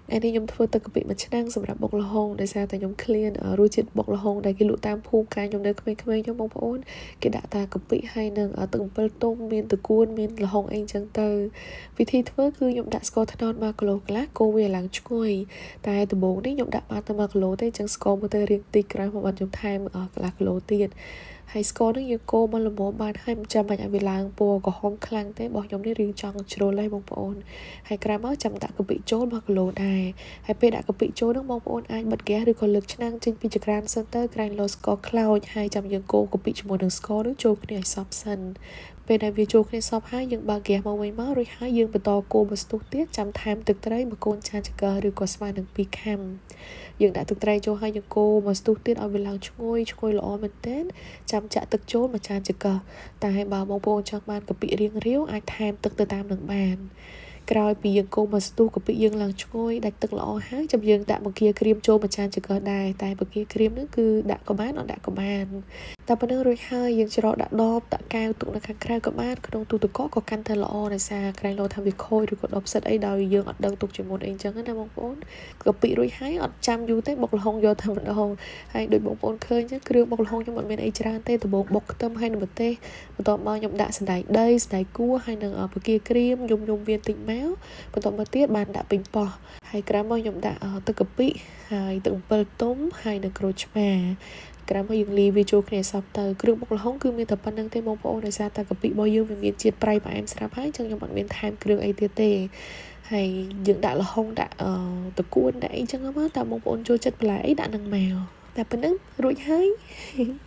ថ្ងៃនេះខ្ញុំធ្វើទឹកកាពិមួយឆ្នាំងសម្រាប់បុកល្ហុងដោយសារតែខ្ញុំឃ្លានរសជាតិបុកល្ហុងដែលគេលក់តាមភូមិកាលខ្ញុំនៅក្មេងៗខ្ញុំបងប្អូនគេដាក់តាកាពិហើយនឹងទឹកអំពិលទុំមានត្រកួនមានល្ហុងអីចឹងទៅវិធីធ្វើគឺខ្ញុំដាក់ស្ករត្នោត1គីឡូកន្លះកូរវាឡើងឈ្ងុយតែដំបូងនេះខ្ញុំដាក់បានតែ1គីឡូទេចឹងស្ករមើលទៅរាងតិចក្រោយមកបានខ្ញុំថែមកន្លះគីឡូទៀតហើយស្ករនឹងយើងកូរមកល្មមបានហើយមិនចាំបាច់ឲ្យវាឡើងពណ៌ក្រហមខ្លាំងទេរបស់ខ្ញុំនេះរាងចង់ជ្រុលហើយបងប្អូនហើយក្រោយមកចាំដាក់កាពិចូល1គីឡូដែរហើយពេលដាក់កាពិចូលនឹងបងប្អូនអាចបិទហ្គាសឬក៏លើកឆ្នាំងចេញពីចង្ក្រានសិនទៅក្រែងលោស្ករខ្លោចហើយចាំយើងកូរកាពិជាមួយនឹងស្ករនឹងចូលគ្នាឲ្យសព្វសិនពេលដែលវាចូលគ្នាសព្វហើយយើងបើកហ្គាសមកវិញមករួចហើយយើងបន្តកូរមួយស្ទុះទៀតចាំថែមទឹកត្រីមួយកូនចានចង្កឹះឬក៏ស្មើនឹង2ខាំយើងដាក់ទឹកត្រីចូលហើយយើងកូរមួយស្ទុះទៀតឲ្យវាឡើងឈ្ងុយឈ្ងុយល្អមែនទែនចាំចាក់ទឹកចូលមួយចានចង្កឹះតែបើបងប្អូនចង់បានកាពិរាងរាវអាចថែមទឹកទៅតាមនឹងបានក្រោយពីយើងកូរមកស្ទុះកាពិយើងឡើងឈ្ងុយដាច់ទឹកល្អហើយចាំយើងដាក់បង្គាក្រៀមចូលមួយចានចង្កឹះដែរតែបង្គាក្រៀមហ្នឹងគឺដាក់ក៏បានអត់ដាក់ក៏បានតែប៉ុណ្្នឹងរួចហើយយើងច្រកដាក់ដបដាក់កែវទុកនៅខាងក្រៅក៏បានក្នុងទូទឹកកកក៏កាន់តែល្អដោយសារក្រែងលោថាវាខូចឬក៏ដបផ្សិតអីដោយយើងអត់ដឹងទុកជាមុនអីចឹងណាបងប្អូនកាពិរួចហើយអត់ចាំយូរទេបុកល្ហុងយកតែម្ដងហើយដូចបងប្អូនឃើញចឹងគ្រឿងបុកល្ហុងខ្ញុំអត់មានអីច្រើនទេដំបូងបុកខ្ទឹមហើយនឹងម្ទេសបន្ទាប់មកខ្ញុំដាក់សណ្តែកដីសណ្តែកគួរហើយនឹងបង្គាក្រៀមយំយំវាតិចមកបន្ទាប់មកទៀតបានដាក់ប៉េងប៉ោះហើយក្រោយមកខ្ញុំដាក់ទឹកកាពិហើយទឹកអំពិលទុំហើយនឹងក្រូចឆ្មាក្រោយមកយើងលាយវាចូលគ្នាសព្វទៅគ្រឿងបុកល្ហុងគឺមានតែប៉ុណ្្នឹងទេបងប្អូនដោយសារតែកាពិរបស់យើងវាមានជាតិប្រៃផ្អែមស្រាប់ហើយចឹងខ្ញុំអត់មានថែមគ្រឿងអីទៀតទេហើយយើងដាក់ល្ហុងដាក់ត្រកួនដាក់អីចឹងមកតើបងប្អូនចូលចិត្តបន្លែអីដាក់នឹងមកតែប៉ុណ្្នឹងរួចហើយ។